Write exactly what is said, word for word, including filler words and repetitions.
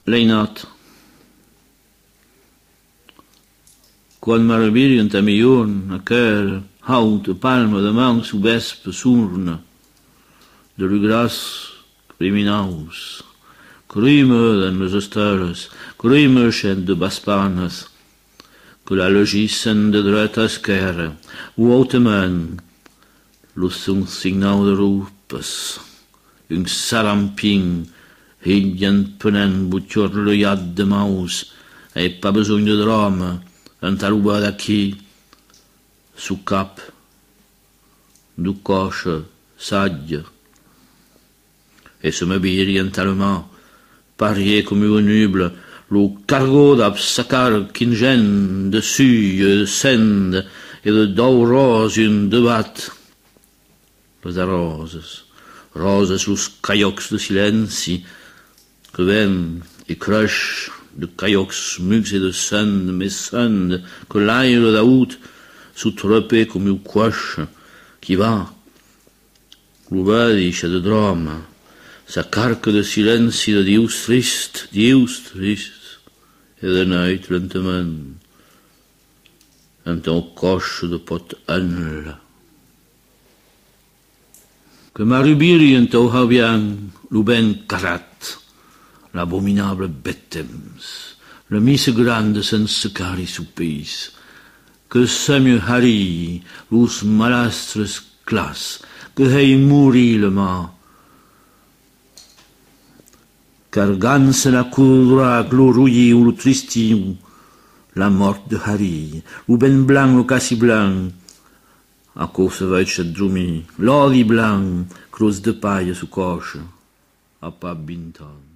L'ainat. Quan m'arrubiri entà migjorn, aquela hauta palma de man suu vèspe sorna de lugras criminaus, crima dens las estelas, crima shens de baspanas, que la legissen de dreta a esquèrra, o autament, lo son signau de roupas, un sarampin, hit en penent bochorlejat de maus, ai pas besonh de dròme entà lo veire aquí, suu cap deu còche satge. E se me viri entà le mar, parier com ua nubla, lo cargau dab sa carga ingent de suia e de cenda e de dauròs un debat. Las arròsas, ròsas los calhòcs de silenci, que ven e crèish de calhòcs mucs e de cenda, mès cenda, que l'aire d'aut suu trapè com ua cuèisha qui va. Lo vedi, chas de dròme, sa carga de silenci de dieus trist, dieus trist, e de nueit lentament, entau còche de pòt enla. Que m'arrubiri entau havian lo ben carrat, l'abominable bèth temps, la missa granda sens secari suu país, que semi harii los malastres clars, que hèi morir le mar, cargant-se la codra, lo roiu, lo tristiu, la mòrt de harii, lo ben blanc, lo cassi blanc, aquò se vei chas dromir, l'òdi blanc, crotz de palha suu còche, a pas vint ans.